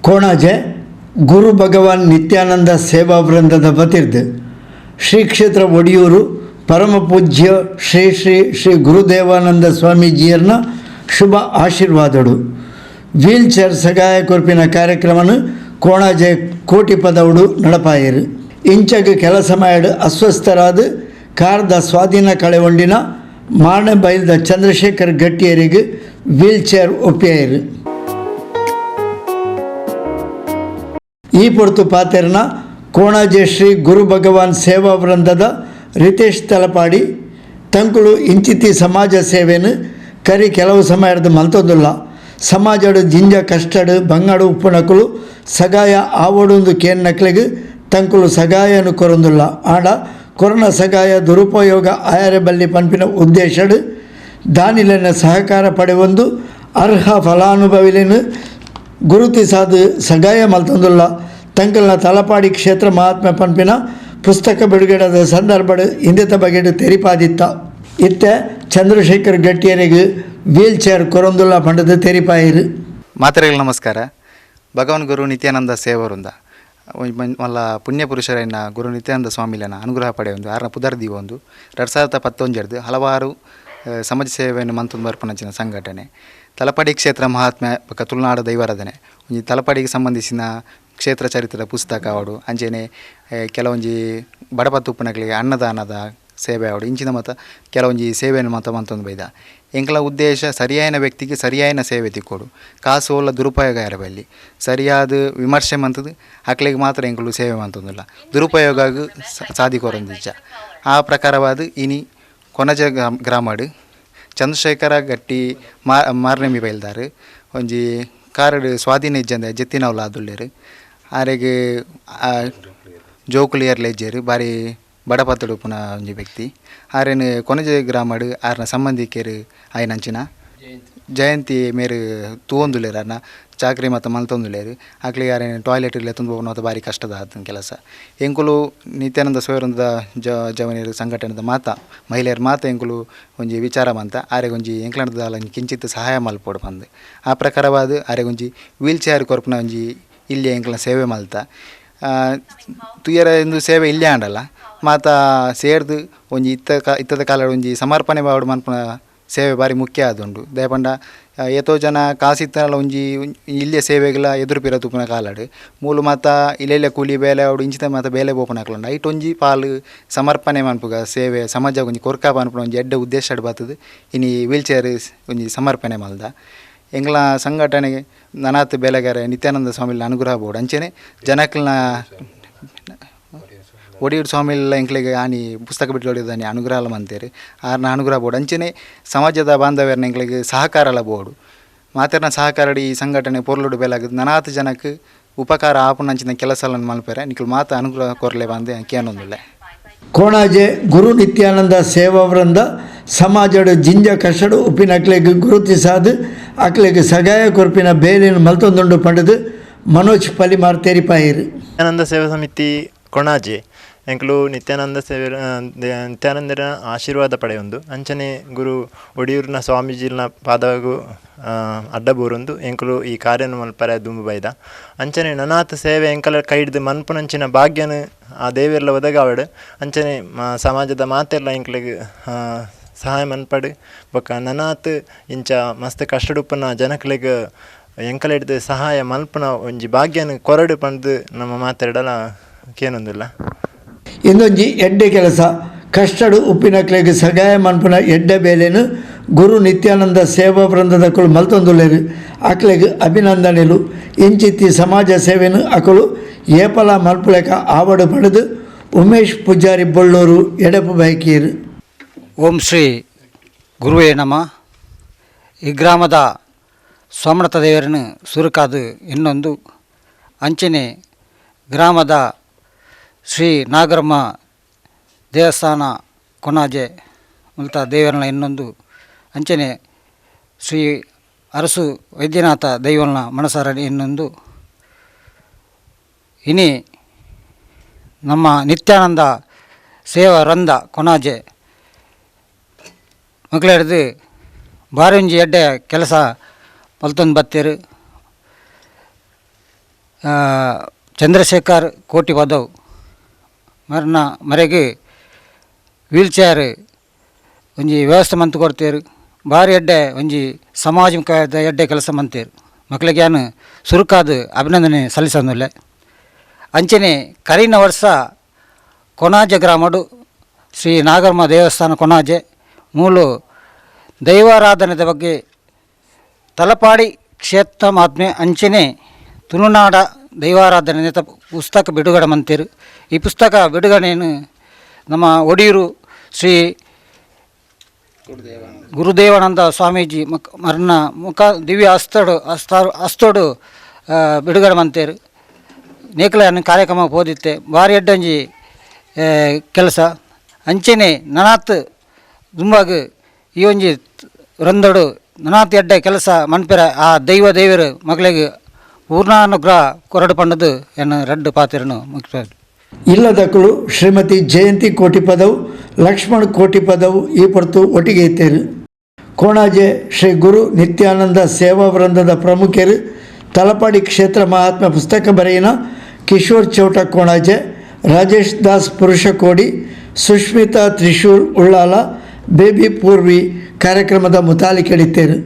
Konaje ಗುರು ಭಗವಾನ್ ನಿತ್ಯಾನಂದ ಸೇವಾ ವೃಂದದ ವತಿರ್ದ್ ಶ್ರೀ ಕ್ಷೇತ್ರ ಒಡಿಯೂರು ಪರಮ ಪೂಜ್ಯ ಶ್ರೀ ಶ್ರೀ ಶ್ರೀ ಗುರುದೇವಾನಂದ ಸ್ವಾಮೀಜಿಯರ್ನ ಶುಭ ಆಶೀರ್ವಾದಡು ವೀಲ್ ಚೇರ್ ಸಗಾಯ ಕೊರ್ಪಿನ ಕಾರ್ಯಕ್ರಮನು ಕೋಣಾಜೆ ಕೋಟಿ ಪದವುಡು ನಡಪಾಯರು. ಇಂಚಗ್ ಕೆಲ ಸಮಯಡ್ ಅಸ್ವಸ್ಥರಾದ ಕಾರ್ದ ಸ್ವಾಧೀನ ಕಳೆವೊಂಡಿನ ಮಾರ್ಣೆ ಬೈಲ್ದ ಚಂದ್ರಶೇಖರ್ ಗಟ್ಟಿಯರಿಗೆ ವೀಲ್ ಚೇರ್ ಒಪ್ಪಿಯಾಯರು. ಈ ಪೊರ್ತು ಪಾತೆರ್ನ ಕೋಣಾಜೆ ಶ್ರೀ ಗುರು ಭಗವಾನ್ ಸೇವಾ ವೃಂದದ ರಿತೇಶ್ ತಲಪಾಡಿ ತಂಕುಲು ಇಂಚಿತಿ ಸಮಾಜ ಸೇವೆನು ಕರಿ ಕೆಲವು ಸಮಯದ ಮಲ್ತೊಂದುಲ್ಲ. ಸಮಾಜಡು ಜಿಂಜ ಕಷ್ಟಡು ಬಂಗಾಡು ಉಪ್ಪುನಕುಲು ಸಗಾಯ ಆವೊಡುಂದು ಕೇನ್ನಕ್ಲೆಗ್ ತಂಕುಲು ಸಗಾಯನು ಕೊರೊಂದುಲ್ಲ. ಆಂಡ ಕೊರೋನಾ ಸಗಾಯ ದುರುಪಯೋಗ ಆಯರೆ ಬಲ್ಲಿ ಪನ್ಪಿನ ಉದ್ದೇಶಡು ದಾನಿಲೆನ ಸಹಕಾರ ಪಡೆವೊಂದು ಅರ್ಹ ಫಲಾನುಭವಿಲೆನು ಗುರುತಿಸಾದು ಸಗಾಯ ಮಲ್ತೊಂದುಲ್ಲ. ತಂಕಲ್ನ ತಲಪಾಡಿ ಕ್ಷೇತ್ರ ಮಹಾತ್ಮೆ ಪನ್ಪಿನ ಪುಸ್ತಕ ಬಿಡುಗಡೆದ ಸಂದರ್ಭಡ್ ಇಂದೆತ ಬಗೆಡ್ ತೆರಿಪಾದಿತ್ತ. ಇತ್ತೆ ಚಂದ್ರಶೇಖರ್ ಗಟ್ಟಿಯರಿಗೆ ವೀಲ್ ಚೇರ್ ಕೊರೊಂದುಲ್ಲ ಪಂಡದು ತೆರಿಪಾಯಿರು. ಮಾತೆರೆಗ್ ನಮಸ್ಕಾರ. ಭಗವಾನ್ ಗುರು ನಿತ್ಯಾನಂದ ಸೇವರುಂದ ಮಲ್ಲ ಪುಣ್ಯ ಪುರುಷರೈನ ಗುರು ನಿತ್ಯಾನಂದ ಸ್ವಾಮಿಲೆನ ಅನುಗ್ರಹ ಪಡೆಯೊಂದು ಆರ್ನ ಪುದರ್ ದೀವೊಂದು 2019 ಹಲವಾರು ಸಮಾಜ ಸೇವೆಯನ್ನು ಮಂತೊಂದು ಬರ್ಪುನಂಚಿನ ಸಂಘಟನೆ ತಲಪಾಡಿ ಕ್ಷೇತ್ರ ಮಹಾತ್ಮೆ ಬೊಕ್ಕ ತುಳುನಾಡು ದೈವಾರಾಧನೆ. ಒಂಜಿ ತಲಪಾಡಿಗೆ ಸಂಬಂಧಿಸಿನ ಕ್ಷೇತ್ರ ಚರಿತ್ರೆ ಪುಸ್ತಕ ಆವಡು, ಅಂಚೆನೆ ಕೆಲವೊಂಜಿ ಬಡಪತ್ತ್ ಉಪ್ಪುನಕ್ಲೆಗ್ ಅನ್ನದಾನದ ಸೇವೆ ಆವಡು, ಇಂಚಿನ ಮಾತ ಕೆಲವೊಂಜಿ ಸೇವೆಯನ್ನು ಮಾತ ಮಂತೊಂದು ಬೈದ. ಎಂಕಲ್ನ ಉದ್ದೇಶ ಸರಿಯಾಯಿನ ವ್ಯಕ್ತಿಗೆ ಸರಿಯಾಯಿನ ಸೇವೆ ತಿಕ್ಕೊಡು, ಕಾಸು ಓಲ ದುರುಪಯೋಗ ಆಯೆರೆ ಬಲ್ಲಿ. ಸರಿಯಾದ ವಿಮರ್ಶೆ ಮಂತುದು ಅಕ್ಲೆಗ್ ಮಾತ್ರ ಎಂಕುಲು ಸೇವೆ ಮಂತೊಂದುಲ್ಲ, ದುರುಪಯೋಗಗ್ ಸಾದಿ ಕೊರೊಂದಿಜ್ಜ. ಆ ಪ್ರಕಾರವಾದ ಇನಿ ಕೊನಜ ಗ್ರಾಮಡ್ ಚಂದ್ರಶೇಖರ ಗಟ್ಟಿ ಮಾರ್ನೆಮಿ ಬೈಲ್ದಾರ್ ಒಂಜಿ ಕಾರಡ್ ಸ್ವಾಧೀನ ಇಜ್ಜಂದೆ ಜೆತ್ತಿನವ್ಲು ಆದುಲ್ಲೆರ್. ಆರೆಗ್ ಜೋಕುಲು ಏರ್ಲ ಇಜ್ಜೆರ್, ಬಾರಿ ಬಡಪತ್ತ್ ಉಪ್ಪುನ ಒಂಜಿ ವ್ಯಕ್ತಿ. ಆರೆನ್ ಕೊನಜೆ ಗ್ರಾಮಡ್ ಆರ್ನ ಸಂಬಂಧಿಕೆರ್ ಆಯಿನಂಚಿನ ಜಯಂತಿ ಮೇರ್ ತೂವೊಂದುಲ್ಲೆರ್, ಆರ್ನ ಚಾಕ್ರಿ ಮಾತ ಮಲ್ತೊಂದುಲ್ಲೆರ್. ಅಕ್ಲೆಗ್ ಆರೆನ್ ಟಾಯ್ಲೆಟ್ ಲೆತ್ತೊಂದು ಪೋಪುನ ಮಾತ ಬಾರಿ ಕಷ್ಟದ ಆತುಂಡು ಕೆಲಸ. ಎಂಕುಲು ನಿತ್ಯಾನಂದ ಸೇವಾವೃಂದದ ಜವನೆರ್ ಸಂಘಟನೆದ ಮಾತ ಮಹಿಳೆಯರು ಮಾತ ಎಂಕುಲು ಒಂಜಿ ವಿಚಾರ ಮಂತ ಆರೆಗ್ ಒಂಜಿ ಎಂಕ್ಲನ ದಾಲ ಒಂಜಿ ಕಿಂಚಿತ್ ಸಹಾಯ ಮಲ್ಪೊಡು ಪಂದ್ ಆ ಪ್ರಕಾರವಾದ್ ಆರೆಗ್ ಒಂಜಿ ವೀಲ್ ಚೇರ್ ಕೊರ್ಪುನ ಒಂಜಿ ಇಲ್ಯ ಎಂಕ್ಲನ ಸೇವೆ ಮಲ್ತ. ತೂಯರೆ ಇಂದು ಸೇವೆ ಇಲ್ಯ ಆಂಡಲ ಮಾತ ಸೇರ್ದ್ ಒಂಜಿ ಇತ್ತದ ಕಾಲಡ್ ಒಂಜಿ ಸಮರ್ಪಣೆ ಬಾವಡ್ ಮನ್ಪುನ ಸೇವೆ ಬಾರಿ ಮುಖ್ಯ ಆದುಂಡು. ದಾಯೆ ಪಂಡ ಏತೋ ಜನ ಕಾಸಿತ್ತಲ ಒಂಜಿ ಇಲ್ಯ ಸೇವೆಗ್ಲ ಎದುರು ಪಿರ ತೂಪುನ ಕಾಲಡ್ ಮೂಲು ಮಾತ ಇಲ್ಯ ಕೂಲಿ ಬೇಲೆ ಆವಡ್ ಇಂಚಿತ ಮಾತ ಬೇಲೆ ಪೋಪುನಕುಲು ಐಟ್ ಒಂಜಿ ಪಾಲ್ ಸಮರ್ಪಣೆ ಮನ್ಪುಗ ಸೇವೆ ಸಮಾಜ ಒಂಜಿ ಕೊರ್ಕ ಪನ್ಪುನ ಒಂಜಿ ಎಡ್ಡೆ ಉದ್ದೇಶಡ್ ಬತ್ತುದು ಇನಿ ವೀಲ್ ಚೇರ್ ಒಂಜಿ ಸಮರ್ಪಣೆ ಮಲ್ದ. ಎಂಕ್ಲ ಸಂಘಟನೆಗೆ ನನಾತ್ ಬೇಲೆಗಾರೆ ನಿತ್ಯಾನಂದ ಸ್ವಾಮಿಲ ಅನುಗ್ರಹ ಬೋಡು. ಅಂಚೆನೆ ಜನಕ್ಲೆನ ಒಡಿಯೂರು ಸ್ವಾಮಿಲ ಎಂಕ್ಲೆಗ್ ಆನಿ ಪುಸ್ತಕ ಬಿಟ್ಟುದಾನಿ ಅನುಗ್ರಹ ಮಂತೇರು ಆರ್ನ ಅನುಗ್ರಹ ಬೋಡು. ಅಂಚೆನೆ ಸಮಾಜದ ಬಾಂಧವ್ಯರ್ನ ಎಂಕ್ಲೆಗ್ ಸಹಕಾರಲ ಬೋಡು. ಮಾತೆರ್ನ ಸಹಕಾರ ಈ ಸಂಘಟನೆ ಪೊರ್ಲುಡು ಬೆಲಗ್ ನನಾತ್ ಜನಕ್ ಉಪಕಾರ ಆಪುನಂಚಿನ ಕೆಲಸಲನ್ ಮಲ್ಪೆರೆ ನಿಕುಲು ಮಾತ ಅನುಗ್ರಹ ಕೊರ್ಲೆ ಪಂದ್ ಕೇನೊಂದುಲ್ಲೆ. ಕೋಣಾಜೆ ಗುರು ನಿತ್ಯಾನಂದ ಸೇವಾ ವೃಂದ ಸಮಾಜಡ್ ಜಿಂಜ ಕಷ್ಟಡ್ ಉಪ್ಪಿನಕ್ಲೆಗ್ ಗುರುತಿಸಾದ್ ಅಕ್ಲೆಗ್ ಸಗಾಯ ಕೊರ್ಪಿನ ಬೇಲೆನ್ ಮಲ್ತೊಂದುಂಡು ಪಂಡುದು ಮನೋಜ್ ಪಲಿಮಾರ್ ತೆರಿಪಾಯೆರ್. ನಿತ್ಯಾನಂದ ಸೇವಾ ಸಮಿತಿ ಕೊಣಾಜೆ ಎಂಕುಲು ನಿತ್ಯಾನಂದ ಸೇವೆ ನಿತ್ಯಾನಂದರ ಆಶೀರ್ವಾದ ಪಡೆಯೊಂದು ಅಂಚನೆ ಗುರು ಒಡಿಯೂರಿನ ಸ್ವಾಮೀಜಿನ ಪಾದಗು ಅಡ್ಡಬೂರೊಂದು ಎಂಕುಲು ಈ ಕಾರ್ಯನ್ ಮಲ್ಪರೆ ದುಂಬು ಬೈದ. ಅಂಚನೆ ನನಾತ್ ಸೇವೆ ಎಂಕಲ ಕೈಡ್ದ್ ಮನ್ಪುನಂಚಿನ ಭಾಗ್ಯನ್ ಆ ದೇವೆರ್ಲ ಒದಗಾವಡ್. ಅಂಚನೆ ಸಮಾಜದ ಮಾತೆರ್ಲ ಎಂಕ್ಲೆಗ್ ಸಹಾಯ ಮನ್ಪಡ್ ಬೊಕ್ಕ ನನಾತ್ ಇಂಚ ಮಸ್ತ್ ಕಷ್ಟಡುಪ್ಪುನ ಜನಕ್ಲೆಗ್ ಎಂಕಲೆಡ್ದ್ ಸಹಾಯ ಮನ್ಪುನ ಒಂಜಿ ಭಾಗ್ಯನ್ ಕೊರಡು ಪಂದ್ ನಮ್ಮ ಮಾತೆರ್ಡಲ ಕೇನೊಂದುಲ್ಲ. ಇಂದೊಂಜಿ ಎಡ್ಡೆ ಕೆಲಸ ಕಷ್ಟಡು ಉಪ್ಪಿನಕ್ಲೆಗ್ ಸಗಾಯ ಮನ್ಪುನ ಎಡ್ಡೆ ಬೇಲೆನು ಗುರು ನಿತ್ಯಾನಂದ ಸೇವಾ ವೃಂದದಕುಲು ಮಲ್ತೊಂದುಲ್ಲೆರ್. ಅಕ್ಲೆಗ್ ಅಭಿನಂದನೆಲು. ಇಂಚಿತ್ತಿ ಸಮಾಜ ಸೇವೆನು ಅಕುಲು ಏಪಲ ಮಲ್ಪುಲೆಕ ಆವಡು ಪಂಡುದು ಉಮೇಶ್ ಪೂಜಾರಿ ಬೊಳ್ಳೂರು ಎಡಪು ಬೈಕೀರ್. ಓಂ ಶ್ರೀ ಗುರುವೇ ನಮಃ. ಈ ಗ್ರಾಮದ ಸೋಮನಾಥ ದೇವರನ್ನು ಸುರುಕಾದು ಇನ್ನೊಂದು ಅಂಚನೆ ಗ್ರಾಮದ ಶ್ರೀ ನಾಗರಮ್ಮ ದೇವಸ್ಥಾನ ಕೊಣಾಜೆ ಮುಲ್ತ ದೇವರನ್ನ ಇನ್ನೊಂದು ಅಂಚನೆ ಶ್ರೀ ಅರಸು ವೈದ್ಯನಾಥ ದೈವನ ಮನಸಾರ ಇನ್ನೊಂದು ಇನಿ ನಮ್ಮ ನಿತ್ಯಾನಂದ ಸೇವಾ ವೃಂದ ಕೊಣಾಜೆ ಮೊಕ್ಲೆಡ್ದ್ ಬಾರಿ ಒಂಜಿ ಎಡ್ಡೆ ಕೆಲಸ ಮಲ್ತೊಂದು ಬತ್ತೆರ್. ಚಂದ್ರಶೇಖರ್ ಕೋಟಿಪದವು ಮರನ ಮರೆಗೆ ವೀಲ್ ಚೇರ್ ಒಂಜಿ ವ್ಯವಸ್ಥೆ ಮಂತ್ ಕೊಡ್ತೇರು. ಭಾರಿ ಎಡ್ಡೆ ಒಂಜಿ ಸಮಾಜ ಎಡ್ಡೆ ಕೆಲಸ ಮಂತೇರು. ಮಕ್ಕಳಿಗೆ ಯಾನ್ ಸುರುಕಾದ್ ಅಭಿನಂದನೆ ಸಲ್ಲಿಸೊಂದುಲ್ಲೆ. ಅಂಚನೆ ಕರಿನ ವರ್ಷ ಕೊಣಾಜೆ ಗ್ರಾಮಡು ಶ್ರೀ ನಾಗರ್ಮ ದೇವಸ್ಥಾನ ಕೊಣಾಜೆ ಮೂಲು ದೈವಾರಾಧನೆದ ಬಗ್ಗೆ ತಲಪಾಡಿ ಕ್ಷೇತ್ರ ಮಹಾತ್ಮೆ ಅಂಚನೆ ತುಳುನಾಡ ದೈವಾರಾಧನೆ ಪುಸ್ತಕ ಬಿಡುಗಡೆ ಮಂತೇರು. ಈ ಪುಸ್ತಕ ಬಿಡುಗಡೆಯನ್ನು ನಮ್ಮ ಒಡಿಯೂರು ಶ್ರೀ ಗುರುದೇವಾನಂದ ಸ್ವಾಮೀಜಿ ಮಕ್ ಮರಣ ಮುಖ ದಿವ್ಯ ಹಸ್ತಡು ಹಸ್ತ ಹಸ್ತೋಡು ಬಿಡುಗಡೆ ಮಂತೇರು. ನೇಕಲ ಕಾರ್ಯಕ್ರಮ ಪೋದಿತ್ತೆ. ಭಾರಿ ಎಡ್ಡಂಜಿ ಕೆಲಸ. ಅಂಚನೆ ನನಾತ್ ದುಂಬಾಗ್ ಈ ಒಂಜಿ ರಂದಡು ನನಾತ್ ಎಡ್ಡೆ ಕೆಲಸ ಮನ್ಪೆರ ಆ ದೈವ ದೇವರು ಮಗಳಿಗೆ ಪೂರ್ಣಾನುಗ್ರಹ ಕೊರಡು ಪಂಡದು ಎನ್ನ ರಡ್ಡು ಪಾತೆರನು ಮುಖ್ಯ. ಇಲ್ಲದಕ್ಕಳು ಶ್ರೀಮತಿ ಜಯಂತಿ ಕೋಟಿಪದವು, ಲಕ್ಷ್ಮಣ್ ಕೋಟಿಪದವು ಈ ಪೊರ್ತು ಒಟ್ಟಿಗೆ ಇತ್ತೇರು. ಕೋಣಾಜೆ ಶ್ರೀ ಗುರು ನಿತ್ಯಾನಂದ ಸೇವಾ ವೃಂದದ ಪ್ರಮುಖರು, ತಲಪಾಡಿ ಕ್ಷೇತ್ರ ಮಹಾತ್ಮ ಪುಸ್ತಕ ಬರೆಯಿನ ಕಿಶೋರ್ ಚೌಟ ಕೋಣಾಜೆ, ರಾಜೇಶ್ ದಾಸ್ ಪುರುಷಕೋಡಿ, ಸುಷ್ಮಿತಾ ತ್ರಿಶೂಲ್ ಉಳ್ಳಾಲ, ಬೇಬಿ ಪೂರ್ವಿ ಕಾರ್ಯಕ್ರಮದ ಮುತಾಲಿಕೆಡಿತ್ತೇರು.